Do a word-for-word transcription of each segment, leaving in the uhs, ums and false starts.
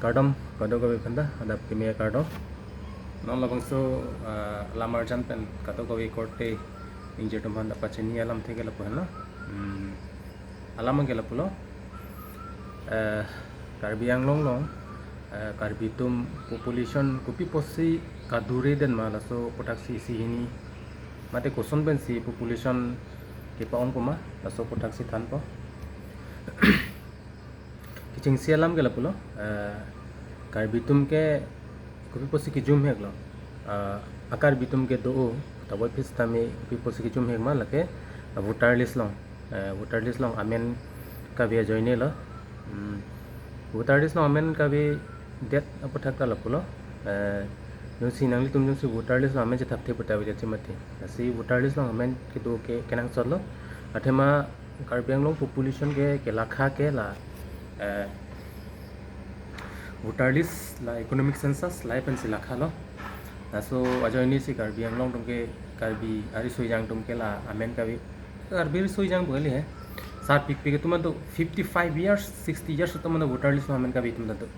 Kardom kadokave aphanta, adap kimi kardom. Non labangso, ah, lamarjan pen kadokave korte ingjir atum aphanta pachini alamthe ke lapu henlo. Hmm, alam ke lapulo. Eh, Karbi Anglong along, eh, Karbi atum population kopi pusi kadure den ma laso aputhak si isi hini. Mate koson pensi population kepa-ong puma laso aputhak si thanpo. Kechengsi alam ke lapulo, eh, Karbi atum ke kopi pusi kejum hek lo. Eh, a-Karbi atum ke do-o, tabo pis tame kopi pusi kejum hek ma lake, eh, voter list along. Eh, voter list along amen kave ajoine lo. Hmm. Voter list along amen kavedet aputhak ta lapulo. Eh, jongsi nanglitum jongsi voter list along amen chethapthe puta avedet si mati. Lasi voter list along amen kedo ke kenangsot lo. Athema Karbi Anglong population ke kelakha ke la, eh, voter list la economic census la pensi lakha lo. Laso ajoine si Karbi Anglong atum ke, Karbi ariso ejang atum ke la amen kave, Karbi ariso ejang bukali he. Sarpikpik atum do, fifty five years, sixty years atum do voter list along amen kave atum do.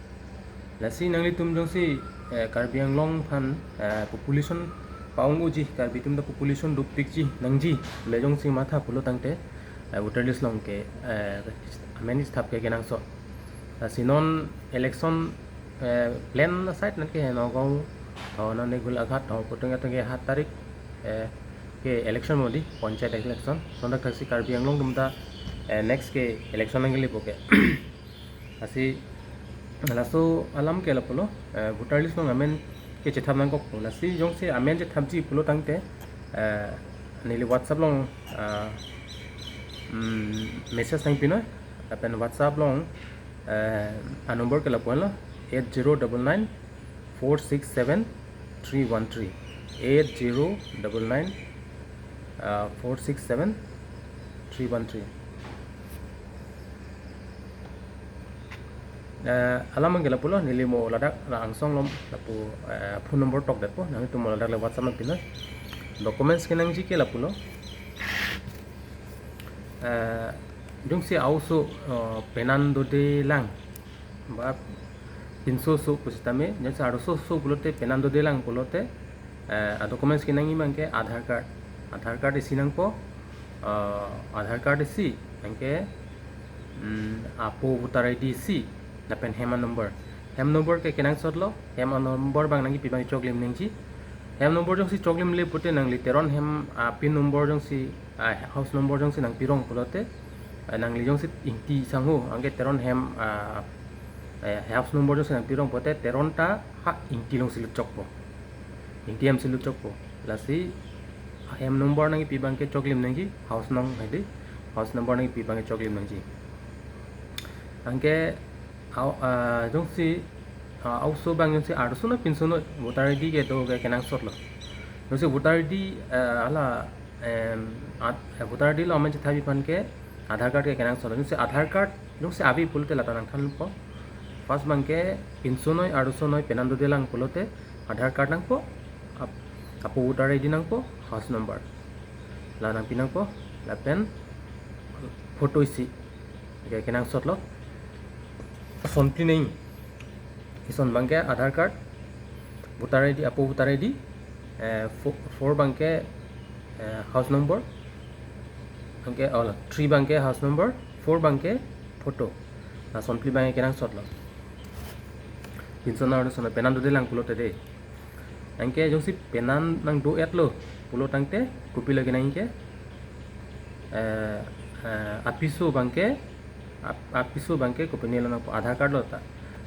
Lasi nanglitum jongsi, eh, Karbi Anglong aphan, eh, population pa-ong unji, Karbi atum ta population dopikji nangji le jongsi matha pulo tangte, eh, voter list along ke, eh, amen chethap ke kenangsot. Lasi non election, eh, plan aside nat ke Nagaon, oh, non Golaghat, oh, putung ateng ke hat tarik, eh, ke election modi, panchayat election. Sonda kasi Karbi Anglong atum ta, eh, next ke election nangkelepo ke. Lasi laso alam ke lapulo, eh, voter list along amen ke chethap nangkokpo. Lasi jongsi amen chethapji pulo tangte, eh, neli WhatsApp along, ah, mm, message nangpinoi, lapen WhatsApp along, eh, a-number ke lapulo, eight zero double nine four six seven three one three, eight zero double nine, ah, four six seven three one three. Eh, alam ke lapulo, neli mo ladak la angsong along lapu, eh, phone number tokdetpo, nanglitum mo ladak le WhatsApp nangpinoi. Documents kenangji ke lapulo. Eh, jongsi a-oso, eh, penan dodelang, ba pinso oso pusitame, jongsi arloso oso pulote penan dodelang pulote, eh, a-documents kenangji abangke Aadhaar card. Aadhaar card isi nangpo, eh, Aadhaar card isi, anke, mm, apo voter I D isi, lapen hem a-number. Hem number ke kenangsot lo, hem a-number abang nangkipi abang choklim nangji. Hem number jongsi choklimle pute nangli Teron hem a-pin number jongsi, ah, house number jongsi nangpirong pulote, ah, nangli jongsi ingti sangho, anke Teron hem, ah, eh, house number jongsi nangpirong pute Teron ta ha ingti alongsi lutchokpo. Ingti hem si lutchokpo. Lasi hem number nangkipi abangke choklim nangji, house nong hadi, house number nangkipi abangke choklim nangji. Anke a-o, ah, jongsi, ah, a-oso abang jongsi arloso noi pinso noi voter I D kedo ke kenangsot lo. Jongsi voter I D, eh, hala, em, at-, eh, voter I D along amen chethapji aphan ke Aadhaar card ke kenangsot lo. Jongsi Aadhaar card jongsi ave pulote lata nangthanpo. First abangke pinso noi arloso noi penan dodelang pulote Aadhaar card nangpo, ap-, apo voter I D nangpo, house number. La nangpi nangpo, lapen photo isi. Ke kenangsot lo. Sonphli nangji. Ison abangke Aadhaar card, voter I D, apo voter I D, eh, fo-, four abangke, eh, house number, anke, oh, three abangke house number, four abangke photo. La sonphli abangke kenangsot lo. Pinso noi arloso noi penan dodelang pulote de. Anke jongsi penan nangdo-etlo pulo tangte kopilo kenangji ke, eh, eh, apiso abangke, ap-, apiso abangke kopinelo nangpo, Aadhaar card lo ta.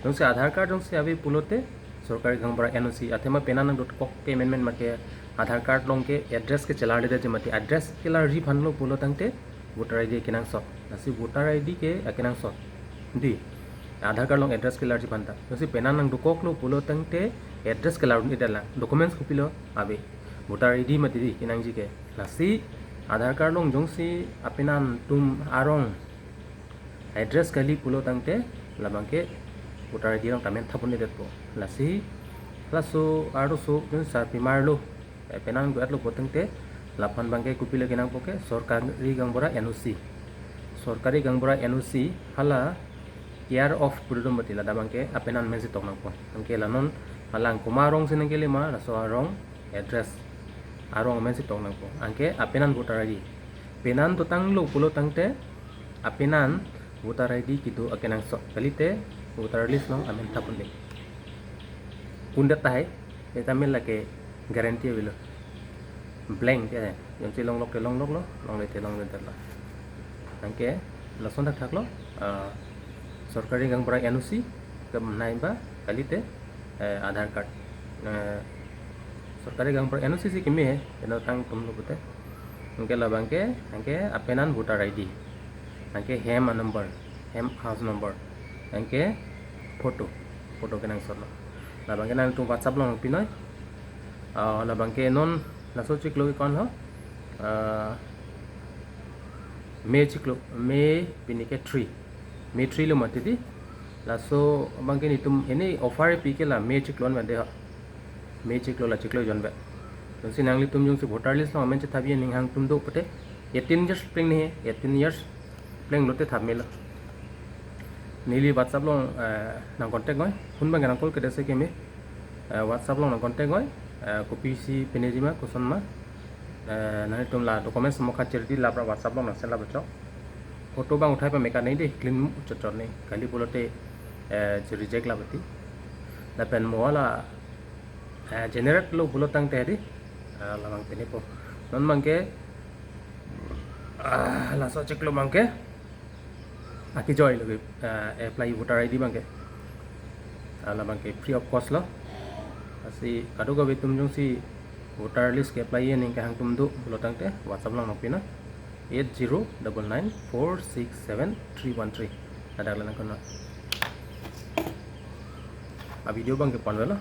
Jongsi Aadhaar card jongsi ave pulote sorkari gaonbura N O C, athema penan nangdokok ke amendment make Aadhaar card along ke address ke chelarledetji mati, address kelarji aphan lo pulo tangte voter I D kenangsot. Lasi voter I D ke akenangsot. Di, Aadhaar card along address kelarji aphan ta. Jongsi penan nangdokoklo pulo tangte address kelar un-edet lang. Documents kopilo ave? Voter I D mati di kenangji ke. Lasi Aadhaar card along jongsi apenan atum arong address kali pulo tangte labangke voter I D along ta amen thap un-edetpo. Lasi laso arloso jongsi sarpimar lo, eh, penan nangdo-etlo pulo tangte laphan abangke kopilo kenangpo ke sorkari gaonbura N O C. Sorkari gaonbura N O C, hala care of pududum bati, ladak abangke apenan mensi tok nangpo. Anke la non alang komat arong si nangkele ma, laso arong address, arong mensi tok nangpo. Anke apenan voter I D. Penan dotanglo pulo tangte apenan voter I D kedo akenangsot. Kalite voter list along amen thap un-e. Undet tahai, seta mela ke guarantee avelo. Blank ke, jongsi longlok te longloklo, longle te longledetlo. Anke lason thakthaklo, ah, sorkari gaonbura N O C, kemnai ba, kalite, eh, Aadhaar card. Eh, sorkari gaonbura N O C si keme he, eno tang tumlo pute. Anke labangke, anke apenan voter I D. Anke hem a-number, hem house number. Anke photo, photo kenangsotlo. Labangke nangtum WhatsApp along pinoi. Ah, labangke non laso chiklo ke konlo. Ah, May chiklo, May pini ke three. May three lo mati di. Laso abangke netum hini offer pi ke la May chiklo an vande ho. May chiklo la chiklo jon ve. Jongsi nanglitum jongsi voter list along amen chethapji aning hangtum do pute, eighteen years pleng ni he, eighteen years plenglote thap melo. Neli WhatsApp along, eh, nang contact noi. Phone abangke nang call kedet si keme. Eh, WhatsApp along nang contact noi. Eh, kopisi pineji ma, koson ma. Eh, nangtum la documents mokha chirdi, labra WhatsApp along nang send lap chok. Photo abang uthai pame kanai de, clean chot chot ni. Kali pulote, eh, chi reject lap ati. Lapen mo la, eh, generate lo pulo tangte di, eh, labang pinipo. Non abangke, ah, laso chiklo abangke akejoi lo ke, ah, apply voter I D abangke. Ah, labangke free of cost lo. Lasi kadokave atum jongsi voter list ke-apply aning ke hangtum do pulo tangte WhatsApp along nang pinoi, eight zero double nine four six seven three one three. Ladak la nang konoi. A-video abangke pon avelo.